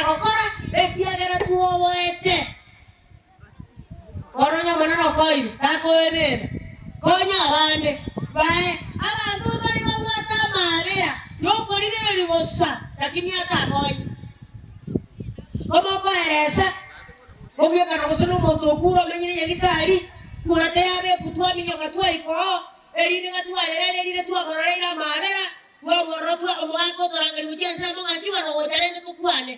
gokora, ekiagera twoboete. Bono onye Omonene okoeire, takoenena. Konya abande, bae abanto mbare babwate amaabera y'okorigereria bosa, lakini atakonye. Komokoeresa, mobwekano gose nomonto okure omenyire nyagitari, kura teyabekwa twaminyoka twaika oo, erinde gatwarerere erinde twamororeire amaabera, twarwa ororo twa omogaka otorangeria gochia ensemo ng'a inchuo bono gocha rende tokwane.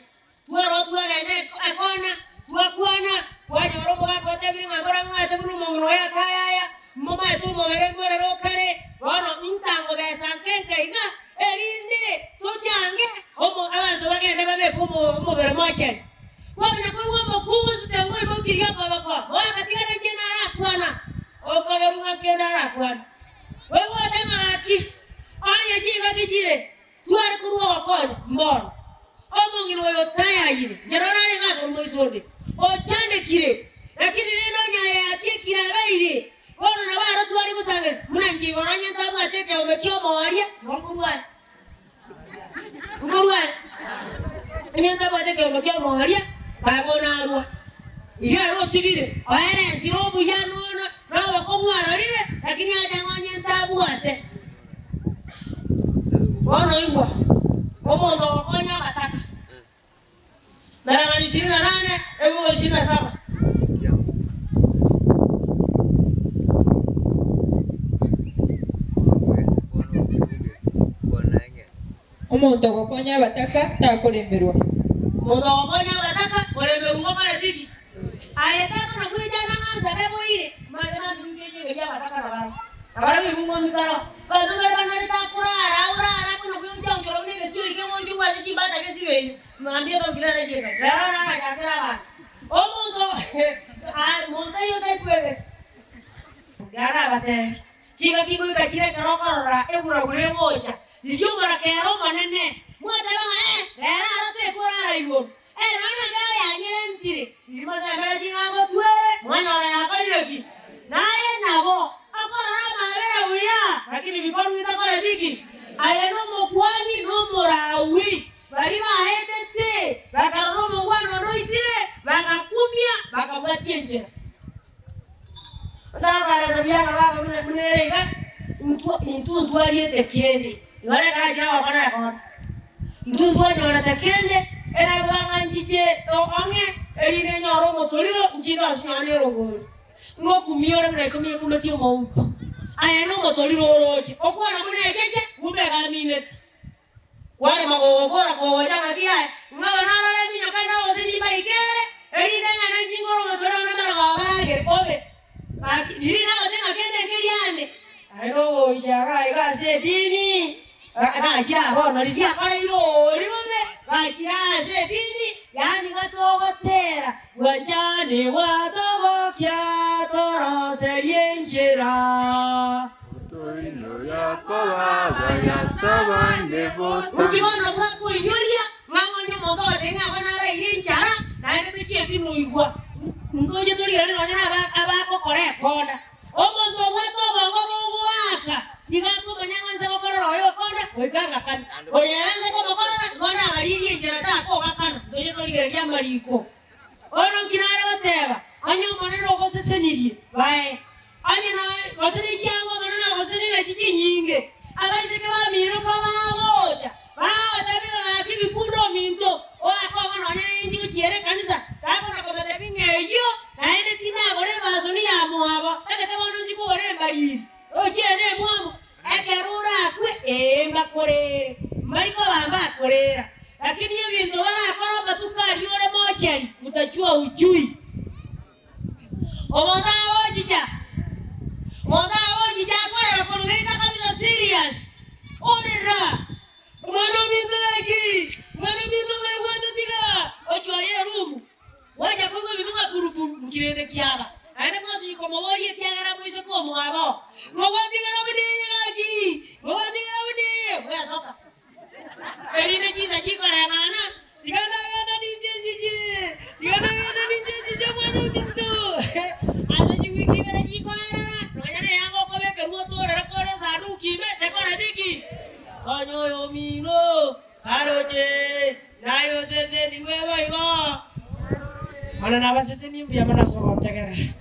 Twarora twagenda ekona, twakwana, kwanyora omogaka otebire ng'a moramomanyete buna omong'ina oyo atayaya, momaete omobere morere okare, bono intango besa nke nke iga, erinde tochange omo abanto bagende babeke omo omobere mochenu. Kwamanya koigwa omokungu sitengo oimokirie okoboko, mogaka tiga nainche narakwana, okagerwa ng'a kende arakwana. Oigwe oteba gaki, onye chingaki chire. Tware korua ogokonya mbono. Omong'ina oyo otayayire, inche rora narenge akorwa moiso onde, ochandekire, lakini rende onye aye atiekire abeire, bono nabo aro tware gosangereria, buna inche igoro onye ntabwate ekeombe ki'omooria, igo nkorware. Nkorware. Onye ntabwate ekeombe ki'omooria, baba narwa. Iga ere otigire, oeresire obuya nono na obokong'u arorire, lakini acha ng'a onye ntabwate. Bono igwa, omonto ogokonya abataka, Mereng'anio ishirini na nane, ebuku ishirini na saba. Omonto ogokonya abataka takoremerwa. Omonto ogokonya abataka koremerwa ngokoreti ki? Aye takona bwechanda ng'a nsabe boire, manye mamincha enyegeria abataka nabarabwo. Nabarabwo ebungo mbikaro. Abanto mbare banarete akorara orara kona gweonchaonchora buna egesieri kegoonchorwa ase chimbata gesibeire, mambia tonkire nare chieka. Rero narachakere abanto. Omonto aye monto oyio otaigwegeti. Yarabateebie, Chingaki ngoika chire ekero okorora egura-gura egocha, riria omorakera omonene, mwateba ng'a, Ee, rero aro tekorara igoro, ee, nonya nembeo yanyerentire, riria mosemeretie ng'a ngotwere, mwanyora yakorire ki? Naye nabo, okorora amabera buya, lakini bikorwa bitakoreti ki? Aye nomokuani na Omorawi, baria baetete, bakarora omongwana onde oitire, bagakumia, bakabwatia enchera. Ntabarasa buya ng'a baba buna buna ere iga, intwe intwe ntwariete kende, igo ekero achire gokora ekona. Intwe ntwanyorete kende, erabe ng'a nchiche ong'e, erinde nyore omotoriro, nchike ase nonye na erongori. Ngokumia ore buna ikomi ekumeti omouko, aye na omotoriro oroche, okwana buna echeche, kumbe iga amineti. Kwarema gogokora kogocha ng'aki yaye, ng'a banarore eminyoka ende gose nimbaikere, erinde ng'a nainche inkore omotwe one barabwo baragere bobe. Gaki riria nagote ng'a kende nkeria ande, aye nogoicha iga iga ase edini, gachire aa bono riria akoreire oori bobe, gachire ase edini, yaani gatogotera, bwanchani bwatogokia toroserie enchera. Nki bono bwakoinyoria ng'a onye omonto ogotebia ng'a abwo naraire enchara, naende tochieti moigwa? Ntoche torigererie nonya na abagokora ekonda. Omonto obwate obongo bogoaka nigo akomanya ng'a nse gokorera oyo okonda goika agakane. Oyo ere nse komokorera igo nabaririe enchera takogakana. Ntoche torigererie amariko. Bono nki nare goteba? Onye Omonene ogosesenirie, bae. Onye noe, gose ne chianga Omonene agosesenirie nachi chinyinge, abaiseke bamino kobagocha, bagotebia ng'a gaki bikunda ominto, oakoba nonya nenchi gochiera ekanisa, takona kobatebia ng'a eyio naende tinagora ebasoni ya mwabo, tagete bono nchi kogora embariri, ochiere nemwamu. Ekero orakwe, ee, mbakorere, mbari koba mbakorera, lakini ebinto barakore amatuko aria ore mochari, utachua ujui. Omonto agochicha, omonto agochicha akorera korwa geita kabisa serious, orera, omwana ominto gaki, omwana ominto mwaigwete tiga, ochwaye eroom. Gwacha koigwa ebinto ng'a purupuru, nki rende kiaba? Naende mwasinywa komoboria ekiagera moise omwabo. Mogwatigara buna eye gaki, mogwatigara buna eye, bwesoka. Erinde chinsa chikoreng'ana, tiga ndagenda ninche nchiche, tiga ndagenda ninche nchiche. Tosesenigwe boigo. Bono nabasesenie mbuya mono ase ogontegerera.